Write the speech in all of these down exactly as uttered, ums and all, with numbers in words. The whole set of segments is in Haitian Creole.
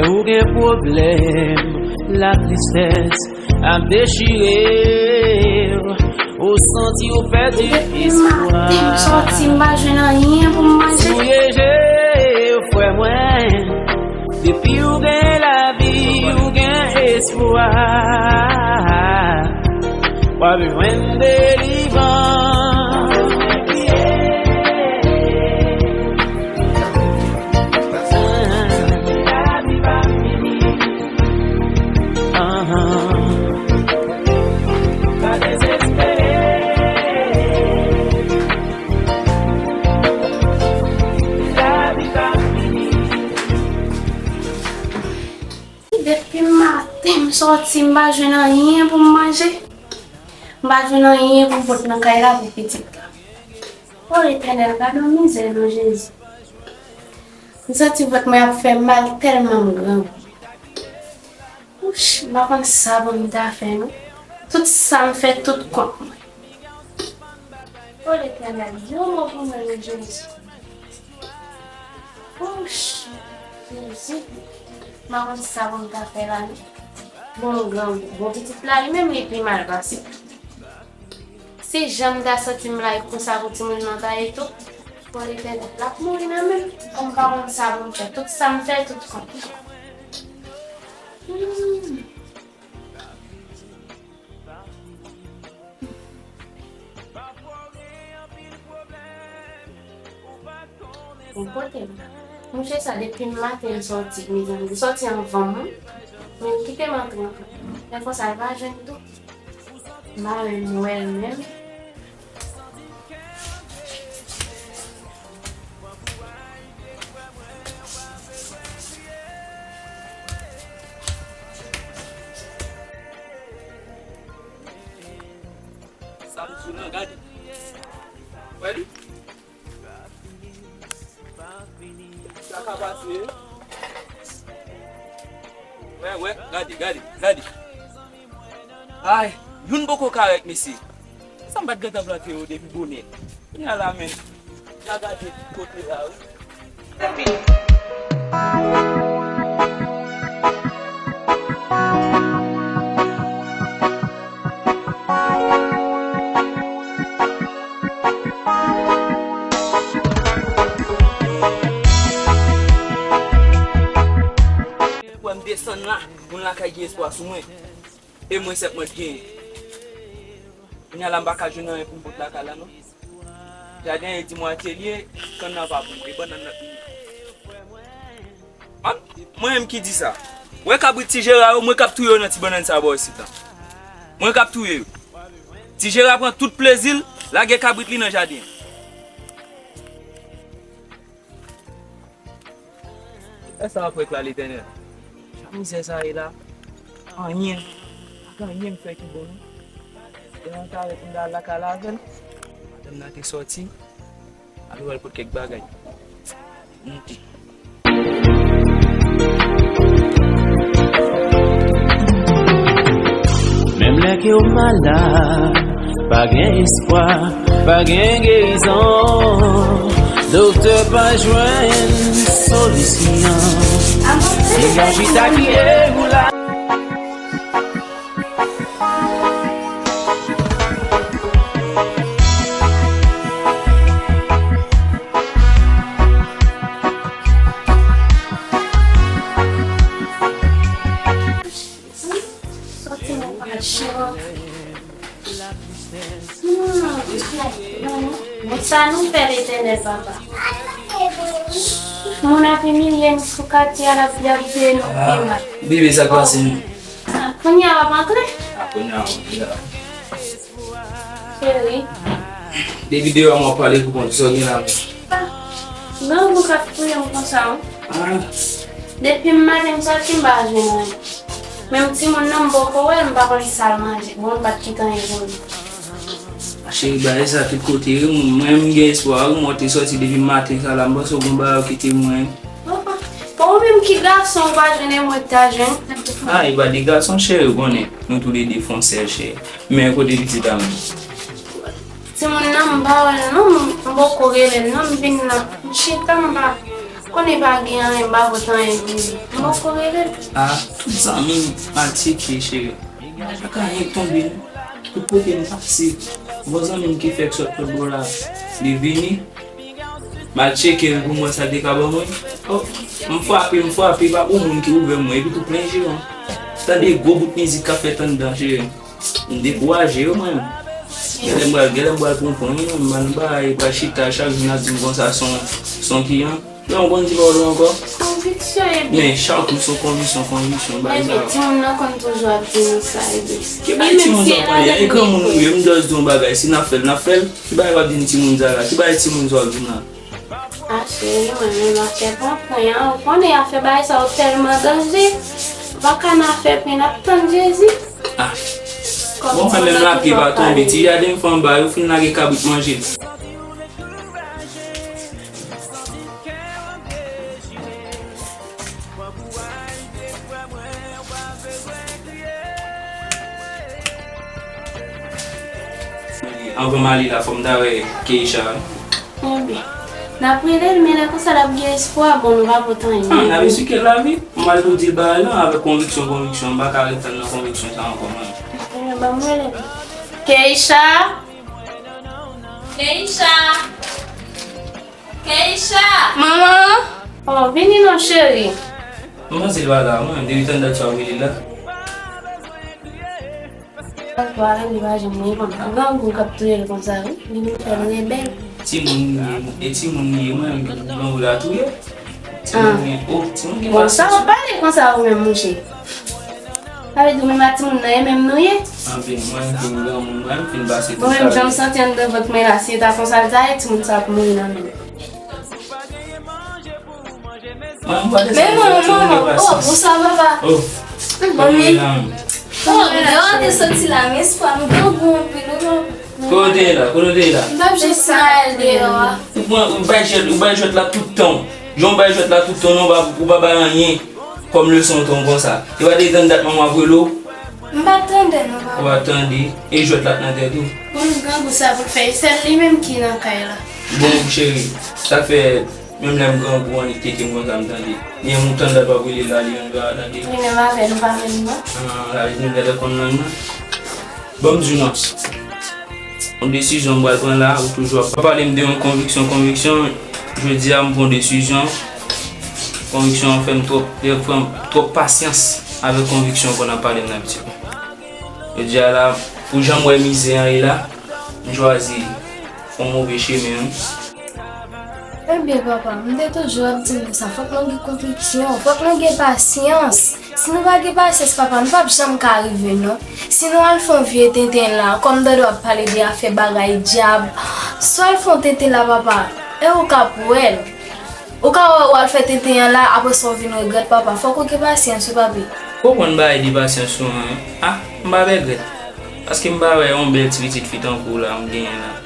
Ou gen pwoblèm, latristès ap dechire w, ou santi w pèdi espwa. Depi maten m sòti, m pa jwenn anyen pou m manje. Souye je w, frè mwen, depi w gen lavi, w gen espwa. W ap jwenn delivrans. Depi maten m sòti, m pa jwenn anyen pou m manje. M pa jwenn anyen pou m pot nan kay la pou pitit la. O Letènèl, gade yon mizè non Jezi. M santi vant mwen ap fè mal tèlman m grangou. Ouch, m pa konn sa pou m ta fè non. Tout sa m fè, tout kont mwen. O Letènèl, di yon mo pou mwen non Jezi. Ouch, Jezi. M pa konn sa pou m ta fè la non. Bon, gran, bon pitit la, li menm li pi mal pase. Si jan m ta santi m la e konsa pou timoun nan ta ye tou, bon, Letènèl, l ap mouri nan men m. Kòm m pa konn sa pou m fè, tout sa m fè, tout kont. Hmm. Bon, kote m? Mouche sa, depi maten l sòti, mezanmi, li sòti anvan mwen. Men l kite m antre ankò. Lè konsa, l pa jwenn tou. M pa menm wè l menm. Sa m sou nan, gade. Wè li? Sa ka pase. Wè, wè, gade, gade, gade. Ay, youn poko karèk, mesye. Sa m pa t gentan plante yo depi bonè. Kounye a la, men. N a gade kote la, wi. Wè m desann la, moun lakay gen espwa sou mwen. E mwen sèlman t genyen. Kounye a la m pa ka jwenn anyen pou m pot lakay la non. Jaden an e di mwen atye l ye, kann nan pa pou mwen, e bannann nan pou mwen. An, mwen menm ki di sa. Wè kabrit ti Jera yo, mwen k ap touye yo nan ti bannann sa bò isit la. Mwen k ap touye yo. Ti Jera pran tout plezi l, lage kabrit li nan jaden an. Lè sa ap rèk la, Letènèl. Jan mizè sa ye la, anyen, pa gen anyen m fè ki bon non. Devan ta rèk m ta al lakay la avè l. Madanm nan te sòti, al wè l pot kèk bagay. Monte. Menm lè ke w malad, pa gen espwa, pa gen gerizon. Doktè pa jwenn solisyon. Se yon chita ki ye ou la. Sòti nan kay chan. Hmm. Bon, sa nou fè Letènèl, papa. Moun ap imilye n sou katye a, l ap, y ap veye nou pi mal. Bebe, sa k pase menm? Ah, kounye a w ap antre? Ah, kounye a, wi, la. Cheri. Depi deyò a, m ap pale pou kont, sa w gen la menm? Ah, grangou k ap touye m konsa, wi. Ah. Depi maten m sòti, m pa jwenn anyen. Menm timoun nan, m poko wè l, m pa konn sa l manje. Bon, m pa t kite anyen pou li. Ah, cheri, bagay sa tout kote, wi. Mwen, m gen espwa, wi. Mwen te sòti depi maten sa la, m panse w gen bagay w kite mwen. Bon, bon, ou menm ki gason, ou pa jwenn, e mwen k ta jwenn. Ah, e pa de gason, cheri, ou konnen. Nou toulede fè yon sèl chè. Men kote pitit a m? Timoun nan, m pa wè l non, m poko rele l non, m vin nan. M chita, m pa, Konnen pa gen anyen, m pa pot anyen pou li. M poko rele l. Ah, tout zanmi m, m al tcheke, cheri. Pa ka anyen k tonbe, non. Tout kote m pase, bon zanmi m ki fèk sot lòt bò la, li vini. M al tcheke l pou m wè sa l te ka ban mwen. Oh, m frape, m frape, pa gon moun ki ouvè mwen, epi tou plen jeran. Tande gwo bout mizik k ap fèt anndan, cheri. M dekouraje wi mwen. Genlè m pral, genlè m pral pran pwen wi mwen, m anba e pral chita chak jou n ap di m konsa son, son kijan. Non, ou konn ki pawòl yo ankò? Konviksyon, epi. Men chak jou son konviksyon, konviksyon, bagay sa yo. Epi timoun nan konn toujou ap di nou sa, epi. Ki bagay timoun sa w pale a? E granmoun nou ye, m just di yon bagay, si n ap fè l, n ap fè l. Ki bagay w ap di m timoun sa la? Ki bagay timoun sa w ap di m la? Ah, cheri, mwen menm afè pran pwen an, ou konnen afè bagay sa yo tèlman danje. Ou pa ka nan afè pwen, n ap tann Jezi. Ah. Bon, mwen menm lapli pa tonbe, ti jaden m fè anba, yo fin lage kabrit manje. Anvan m ale la, fò m ta wè Keisha. Ebyen, n ap rele l, men lè konsa l ap gen espwa, bon, nou pa pot anyen. Ah, n ap esplike l lavi. M al pou di l bagay lan avèk konviksyon, konviksyon. M pa ka ret tann nan konviksyon sa ankò, mwen. Ebyen, ban m rele l. Keisha! Keisha! Keisha! Manman! Oh, vini non, cheri. M panse l pa la, mwen, depi tann dat sa w rele la. Pale, li pa janm reponn. Grangou k ap touye l konsa, wi. Li vin fè l rebèl. Timoun li ye, e timoun li ye, mwen menm grangou la touye. Timoun gen, oh, timoun gen pasyans. Bon, sa w ap pale konsa ou menm, mouche? Sa vle di ou menm ak timoun nan, e menm nou ye? Anben, mwen menm fin granmoun, mwen menm fin pase tout sa. Mwen menm, jan m santi anndan vant mwen la, si e ta konsa l ta ye, timoun sa ap mouri nan men m. Mwen, mwen pa desann. Men manman, manman, oh, bonswa papa. Oh, manmi. Oh, m gen yon te soti la, men espwa m gen gou anpil, wi, manman. Kote w te ye la? Kote w te ye la? M t ap jwe Ismael deyò a. Ou pran, ou bay jwèt, ou bay jwèt la tout tan. Jan w bay jwèt la tout tan, non, ou pa, ou pa bay anyen kòm leson tan konsa. E pa depi tann dat manman ap rele w? M pa t tande, non, papa. Ou pa t tande? E jwèt la t nan tèt ou? Bon, grangou sa pou l fè, e sèl li menm ki nan kay la. Bon, cheri, sa fè menm lè m grangou, annik tete m konsa m tande. Li menm ou tann dat w ap rele l la, li menm li pa tande. Li menm avè nou pa menm non. Ah, la, li menm li konn lang nan. Bon, m di w non. Yon desizyon m pral pran la, ou toujou ap pale m de yon konviksyon, konviksyon. Jodi a, m pran yon desizyon. Konviksyon an fè m twòp, li pran twòp pasyans avèk konviksyon konn ap pale m dabitid. Jodi a la, pou jan m wè mizè an ye la, m chwazi yon move chemen, wi. Ebyen, papa, m te toujou ap di nou sa, fòk nou gen konviksyon, fòk nou gen pasyans. Si nou pa gen pasyans, papa, nou p ap janm ka rive, non. Si nou al fè yon vye tenten la, kòm m tande w ap pale de afè bagay dyab, si w al fè yon tenten la, papa, e ou k ap wè l. Ou ka wè w al fè tenten an la, apre sa w vin regrèt, papa. Fòk ou gen pasyans, wi, papi. Ou konprann bagay de pasyans ou an, wi. Ah, m pa regrèt. Paske m pa wè yon bèl ti pitit fi tankou w la m genyen la.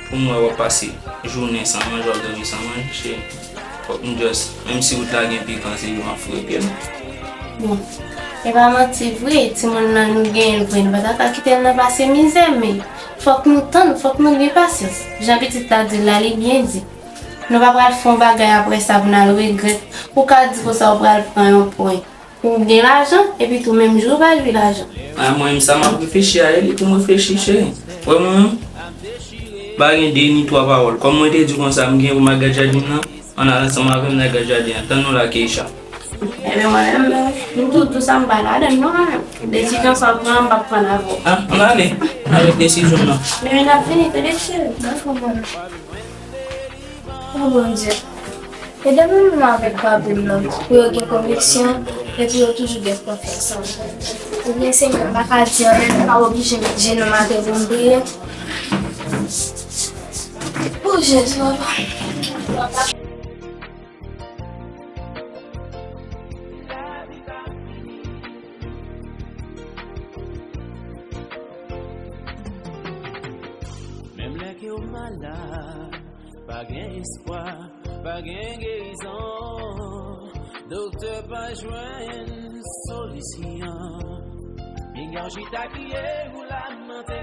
Pou m wè w ap pase jounen san manje, w ap dòmi san manje. Fòk m just, menm si wout la gen pikan, se pou m ap foure pye m. Bon, e pa manti vre, timoun nan nou genyen l vre, nou pa ta ka kite l nan pase mizè, men fòk nou tann, fòk nou gen pasyans. Jan pitit la di l la, li byen di. Nou pa pral fè yon bagay apre sa pou n al regrèt. Ou ka di konsa ou pral pran yon pwen. Ou gen lajan, epi tou menm jou ou pa jwi lajan. A, mwen menm sa m ap reflechi a, e li pou m reflechi, cheri. Wè mwen menm, pa gen de ni twa pawòl. Kòm mwen te di w konsa, m gen pou m al gad jaden nan, ann al ansanm avè m n al gad jaden an. Tann nou la, Keisha. Ebyen, mwen menm, m tou, tou sa m pa ladan l non, mwen menm. Desizyon sa w pran, m p ap pran l avè w. A, ann ale avèk desizyon m nan. Men, men n ap vini tou de, cheri. Dakò, mwen menm. O Bondye, ede m menm avèk papi m nan pou yo gen konviksyon e pou yo toujou gen konfyans an mwen. Ebyen, Senyè, m pa ka di anyen, m pa oblije met jenou m atè pou m priye. O Jezi, papa. Menm lè ke w malad, pa gen espwa, pa gen gerizon. Doktè pa jwenn solisyon. Pinga w chita kriye ou lamante.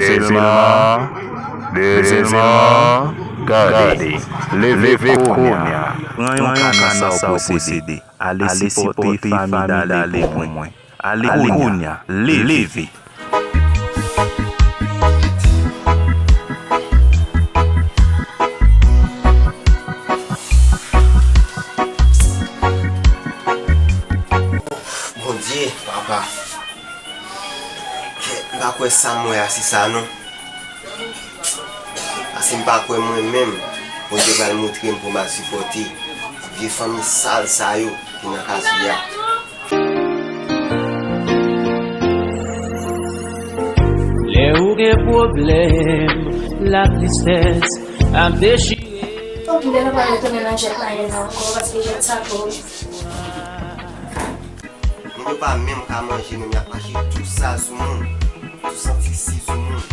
Dezilman, dezilman, gade, leve kounye a. Pran yon ka nan sa w posede. Ale sipòte fanmi Dale pou mwen. Ale kounye a, leve. Bondye, papa. M pa kwè sa m wè a se sa non. Paske m pa kwè mwen menm, Bondye pral montre m pou m al sipòte vye fanmi sal sa yo ki nan kaz li a. Lè ou gen pwoblèm, latristès ap dechire. Fòk m te nan pale tounen nan jèt la menm ankò, paske jèt sa twòp. Moun yo pa menm ka manje, menm y ap mache tou sal sou moun, tou santi si sou moun.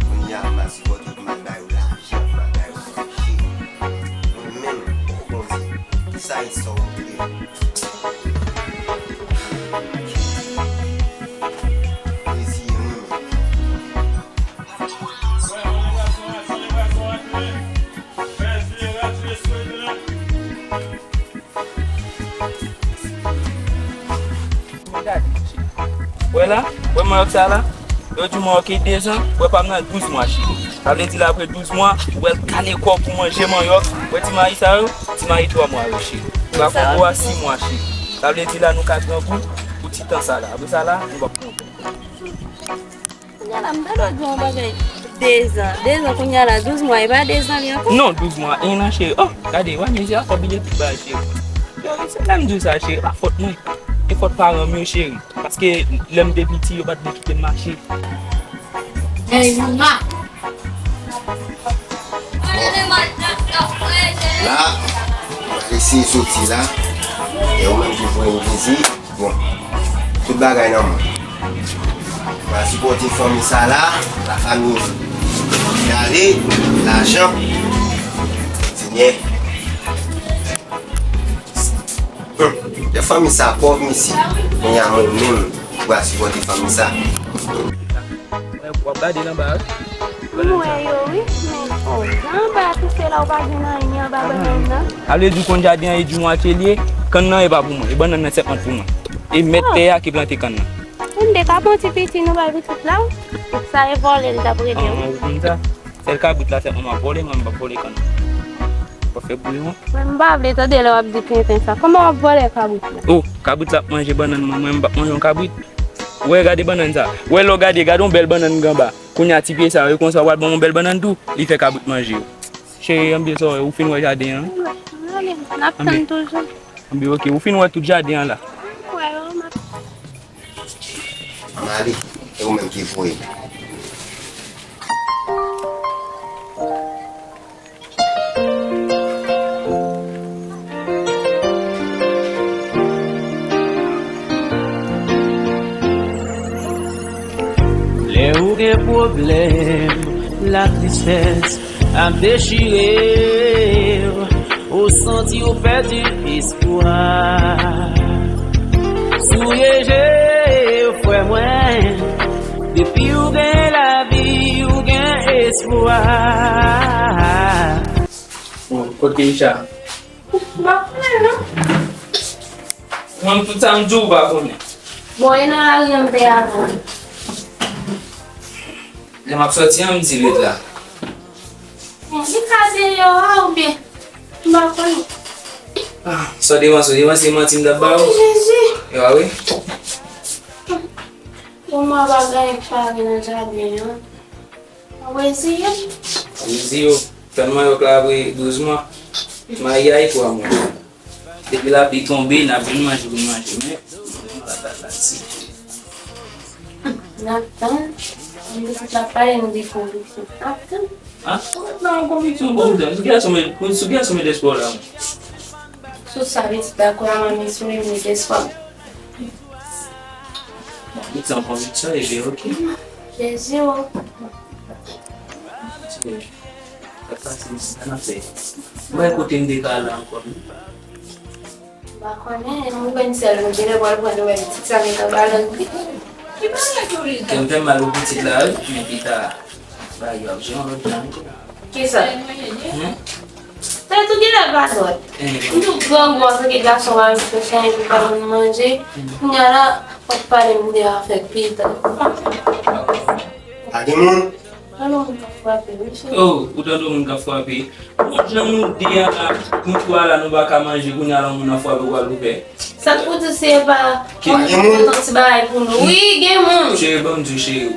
Kounye a, m al sipòte pou m al ba yo lajan, pou m al ba yo manje. Mwen menm, o Bondye, kisa e sa w vle? Reziye mwen menm. Wè la, wè manyòk sa la, yo di mwen ok dezan, wè pa m nan douz mwa cheri. Sa vle di la apre douz mwa, ou wè l kale kò w pou manje manyòk, wè ti mayi sa yo, ti mayi twa mwa yo cheri. Ou pa konprann a sis mwa cheri. Sa vle di la nou ka grangou pou ti tan sa la. Apre sa la, nou p ap grangou. Kounye a la, m ta dwe di yon bagay. Dezan. Dezan, kounye a la, douz mwa, e pa dezan li ankò? Non, douz mwa, en an, cheri. Oh, gade, wè, mizè a fè w bliye tout bagay, cheri. Cheri, se lè m di w sa, cheri, e pa fòt mwen. E fòt paran m yo, cheri. Paske lè m te piti, yo pa t vle kite m mache. Ey, mama! La, m ap eseye soti la. E ou menm ki voye m vizit. Bon, tout bagay nan men w. Mwen sipòte fanmi sa la, la fanmi Dale, lajan. Senyè. Hum, lè fanmi sa pòv, mesye. Kounye a mwen menm, m pral sipòte fanmi sa. W ap gade l anba a, wi. M wè yo, wi, men, oh, jan anba a tou, se la ou pa gen anyen anba bannann nan. A vle di w konn jaden an e di mwatye l ye, kann nan e pa pou mwen, e bannann nan sèlman pou mwen. E mèt tè a ki plante kann nan. Tande, ka bon ti piti nou bay pitit la, wi. Sa e vòlè l t ap rele, wi. Ah, ou konn sa? Sèl kabrit la sèlman m ap vòlè, mwen m p ap vòlè kann nan. W ap fè bri, wi. Mwen m pa vle tande lè w ap di tenten sa. Kòman w ap vòlè kabrit la? Oh, kabrit la ap manje bannann mwen, mwen m p ap manje yon kabrit. Wè, gade bannann sa. Wè, lè w gade, gade yon bèl bannann gen anba. Kounye a, ti pye sa yo, konsa w al ban m yon bèl bannann tou, li fè kabrit manje yo. Cheri, anben sa w wè, ou fin wè jaden an? N ap tann toujou. Anben, ok, ou fin wè tout jaden an la? M wè yo, m ap M ale, e ou menm ki voye m. Lè ou gen pwoblèm, latristès ap dechire w, ou santi w pèdi espwa. Souye je w, frè mwen, depi w gen lavi, w gen espwa. Bon, kote Richard? M pa konnen, non. Mwen, tout sa m di w, ou pa konnen. Bon, e nan lari an m te avè w. Lè m ap sòti an, m di l ret la. Li ka dèyè a oubyen? M pa konnen. Ah, sa w te panse, w te panse se manti m t ap ba w? Jezi! E pa vre? Pou mwen, pa gen anyen k pare nan jaden an. Mwen reziye m. Reziye w. Tann manyòk la apre douz mwa. Mayi a e twa mwa. Depi lapli tonbe, n ap jwenn manje pou n manje, men, nou pa ka pati. N ap tann. Mwen pitit la pale, nou di konviksyon. N ap tann. Ah, ou mèt nan yon konviksyon, konviksyon. Sou ki gason mèt, sou ki gason mèt espwa w la, mwen? Sou sa, pitit la, kwè a manmi sou li, mèt espwa. Bon, pitit an konviksyon, ebyen, ok. Jezi, o. Sa k pase, sa n ap fè? Mwen, kote m te ka al ankò, wi. M pa konnen, m konn sèl nou genlè pral pran nouvèl pitit sa met anba lang li. Ki bagay pou li? Kè m fè mal pou pitit la, wi, men pita, bagay yo ap jwe yon lòt jan. Kisa? Hmm? Tèt ou genlè pa dwat. Eh, m tou grangou antanke gason pa vin fè chay pou pa konn manje. Kounye a la, w ap pale m de afè pita. Pa gen moun? Alò, m ka frape, wi, cheri. Oh, ou tande moun k ap frape. Bon, jan nou de a la, nou twa la, nou pa ka manje, kounye a la, moun ap frape, w pral ouvè. Sa k pou di se pa yon moun nan ti bagay pou nou. Wi, gen moun. Cheri, ban m di w, cheri.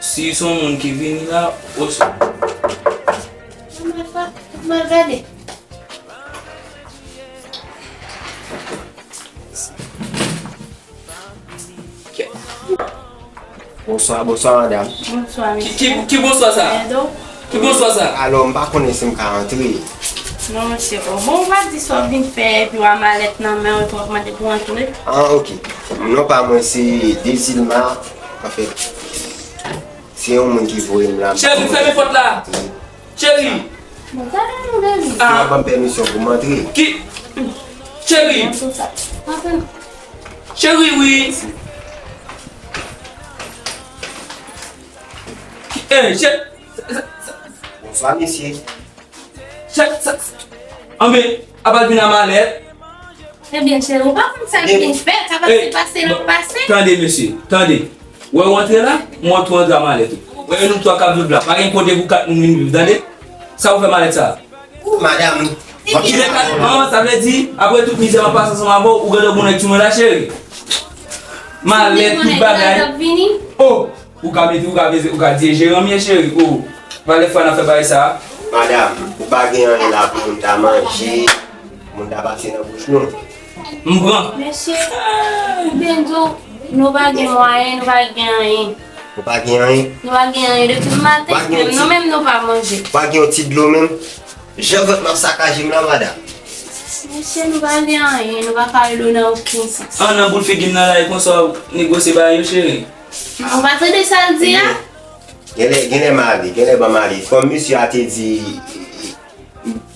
Si se yon moun ki vini la, oswa. Mal gade. Bonswa, bonswa, madam. Bonswa, mesye. Ki, ki, ki bonswa sa? Edo? Ki bonswa sa? Alò, m pa konnen si m ka antre. Non, mesye. Oh, bon, ou pa di sa w vin fè, epi w a malèt nan men w, epi w ap mande pou antre. Ah, ok. Non pa mwen, se Dezilma. Anfèt, se yon moun ki voye m la. Cheri, fèmen pòt la. Cheri! Bon, tande nou, baby. Ah. Ou ban m pèmisyon pou m antre. Ki? Cheri! Antre. Cheri, wi! Eh, che-, Bonswa, mesye. Che-, sa, anben, apa l vin a malèt? Ebyen, cheri, ou pa konn sa k vin fèt, sa pa se pase l ap pase. Tande, mesye, tande. Wè ou antre la, m wè tou antre a malèt ou. Wè nou twa k ap viv la. Pa gen kote pou kat moun vin viv, tande? Sa ou fè malèt sa? Madam. Kilè kat, an, sa vle di, apre tout mizè m ap pase ansanm avè w, ou gentan bon nèg sou mwen la, cheri. Malèt, tout bagay. Oh, ou ka mete, ou ka veze, ou ka di e jeran m ye, cheri. Oh, pa lè fwa n ap fè bagay sa. Madam, ou pa gen anyen la pou moun ta manje. Moun ta pase nan bouch nou. M pran. Mesye, m te di w, nou pa gen mwayen, nou pa gen anyen. Nou pa gen anyen? Nou pa gen anyen. Depi maten, menm nou menm nou pa manje. Pa gen yon ti dlo menm? Jan vant m ap sakaje m la, madam. Mesye, nou pa gen anyen, nou pa ka dlo nan okenn sans. An, nan boul figi m nan la, e konsa w negosye bagay yo, cheri. Ou pa tande sa l di a? Genlè, genlè m ale, genlè ban m ale. Kòm mesye a te di,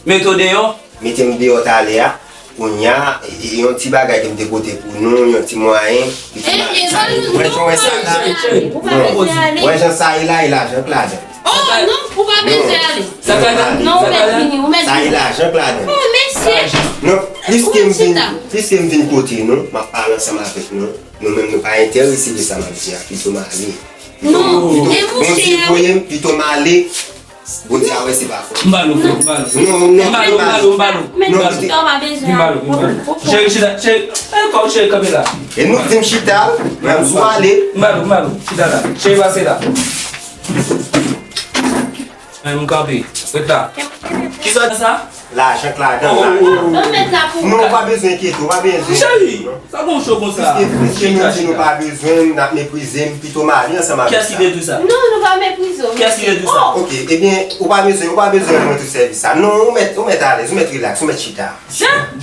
Mete w deyò? Mete m deyò talè a. Kounye a, e, e, yon ti bagay ke m te pote pou nou, yon ti mwayen. Ebyen, ban nou. Wè jan sa ye la, e lajan k ladan. Oh, non, ou pa bezwen ale. Sa ka nan, non, ou mèt vini, ou mèt vini. Sa e lajan k ladan. Oh, mesye. Non, pliske m vin, pliske m vin kote nou, m ap pale ansanm avèk nou. Nou menm nou pa enterese de sa m ap di a, pito m ale. Non, e mouche a. Bondye voye m, pito m ale. Bondye a wè se pa fòt. M ba nou, frè, m ba nou. Non, non, m ba nou, m ba nou, m ba nou. Men chita, w pa bezwen ale. M ba nou, m ba nou. Cheri, chita, cheri, eh, kò, cheri, kanpe la. E nou di m chita, men m sou ale. M ba nou, m ba nou, chita la. Cheri, pase la. Men m kanpe, ret la. Kisa sa? Lajan k ladan, lajan. Ou mèt la pou. Non, ou pa bezwen enkyete, ou pa bezwen. Cheri! Sa gon cho konsa? Piske, piske nou di nou pa bezwen m, n ap meprize m, pito m ale ansanm avèk sa. Kiyès ki te di w sa? Non, nou pa meprize w. Kiyès ki te di w sa? Oh! Ok, ebyen, ou pa bezwen, ou pa bezwen rann mwen tout sèvis sa. Non, ou mèt, ou mèt alèz, ou mèt rilaks, ou mèt chita. Jan?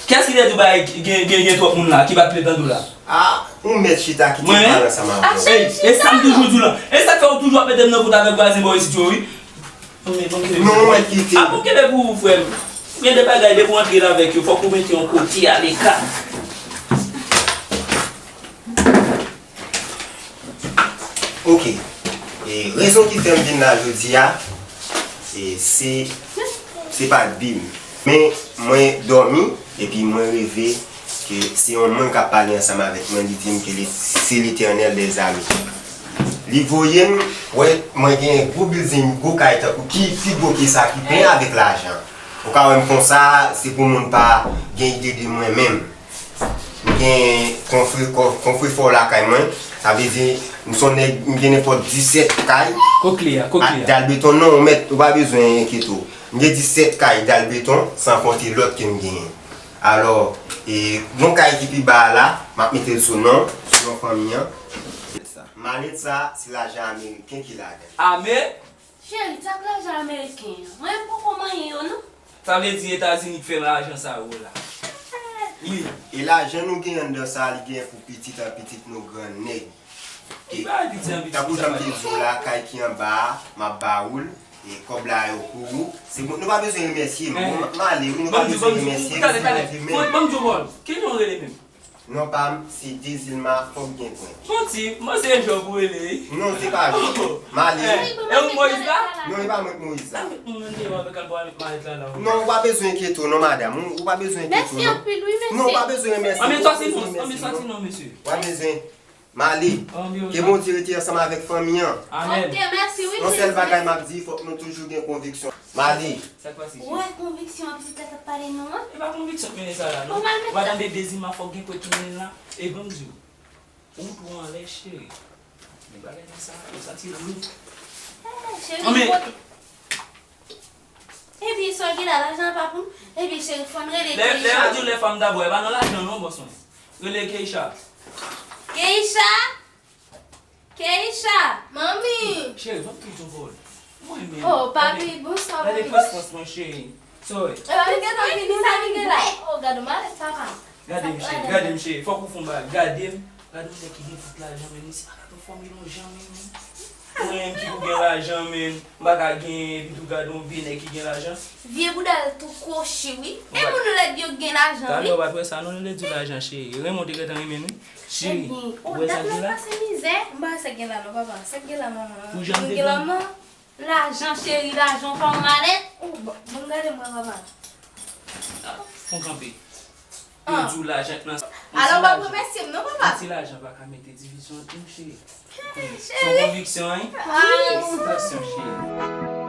Kiyès ki te di w bagay gen, gen, gen twòp moun la ki bat pye tande w la? Ah, ou mèt chita kite m pale ansanm avè w. Ey, e sa m toujou di w lan. E sa k fè w toujou ap mete m nan kout avèk vwazen bò isit yo, wi. Non, mwen kite. Apa w kenbe pou ou, frè m? Gen de bagay, depi w antre la avèk yo, fòk ou mete yon kote aleka. Ok. E rezon ki fè m vin la jodi a, e se, se pa bi m. Men mwen dòmi, epi mwen reve ke se yon moun k ap pale ansanm avèk mwen, li di m ke li, se Letènèl dèzame. Li voye m, wè, mwen gen gwo bilding, gwo kay tankou ki pi gwo ke sa, ki plen avèk lajan. Ou ka wè m konsa, se pou moun pa gen ide de mwen menm. M gen konfre, kon-, konfrefò lakay mwen, sa vle di, m se yon nèg, m gen nenpòt disèt kay. Kot kle a, kot kle a? Ak dal beton, non, ou mèt, ou pa bezwen enkyete w. M gen disèt kay dal beton, san konte lòt ke m genyen. Alò, e, yon kay ki pi ba a la, m ap mete l sou non, sou non fanmi an. Malèt sa, se lajan ameriken ki ladan l. Amen. Cheri, sa k lajan ameriken an? Mwen, m poko manyen yo, non. Sa vle di Etazini k fè lajan sa yo la. Wi. E lajan nou gen anndan sa, li gen pou pitit an pitit nou grannèg. E pa pitit an pitit. Tankou jan m te di w la, kay ki anba a, m ap ba ou l. E kòb la yo pou ou. Se bon, nou pa bezwen remèsye m. Bon, m ale, wi, nou pa bezwen remèsye m. Talè, talè. Bon, ban m di w, bon, ki non w rele menm? Non pa m, se Dezilma, fòk gen pwen. Manti, m panse e Job ou rele wi. Non, se pa Job. M ale. Eh, e ou Moyiz la? Non, e pa mwen k Moyiz la. Sa fè moun nan deyò avèk al bò avèk malèt la la. Non, ou pa bezwen enkyete w non, madanm. Ou pa bezwen enkyete w non. Mèsi anpil wi, mesye. Non, ou pa bezwen remèsye m. Anben sòti non, anben sòti non, mesye. Ou pa bezwen. M ale. Ke Bondye rete ansanm avèk fanmi an. Amèn. Ok, mèsi wi. Yon sèl bagay m ap di, fòk nou toujou gen konviksyon. M ale. Sa k pase, cheri? Ou wè konviksyon an pitit la t ap pale nou an? E pa konviksyon k mennen sa la non. Ou pa tande Dezilma fòk gen pwen ki mennen l la. E ban m di w. Ou twò anlè, cheri. Men bagay sa, ou santi l lou. Eh, cheri, kote? Ebyen sa w gen la, lajan an pa pou m. Ebyen cheri, fò n rele Keisha. Lè, lè yo di w lè fanm dabò, e pa nan lajan non, bòs mwen. Rele Keisha. Keisha! Keisha! Manmi! Cheri, ban m tout yon vòl. Mwen menm. Oh, papi, bonswa, papi. Gade prestans mwen, cheri. Sorry. Epa, nou gentan vini, sa nou gen la. Oh, gade malèt papa. Gade m, cheri, gade m, cheri. Fòk ou fè yon bagay. Gade m. Gade yon nèg ki gen tout lajan, men li se pa gade yon fanmi yon jan, men. Mwen menm ki pou gen lajan, men. M pa ka genyen, epi tou gade yon vye nèg ki gen lajan. Vye bouda l tou kwochi, wi. E moun lèd yo k gen lajan, wi. Talè w pa t wè sa, non, nou te di w lajan, cheri. Renmen w te gentan renmen l, wi. Cheri, ou wè sa k gen la? Pase mizè. M pa wè sa k gen la non, papa. Sa k gen la, manman? Ou janm te gen lajan, cheri, lajan pa yon malèt. Bon, bon, gade mwen, papa. Fon kanpe. Yo di w lajan k nan. Alò, w ap remèsye m non, papa. Yon ti lajan pa ka mete divizyon ant nou, cheri. Se yon konviksyon, wi. Felisitasyon, cheri.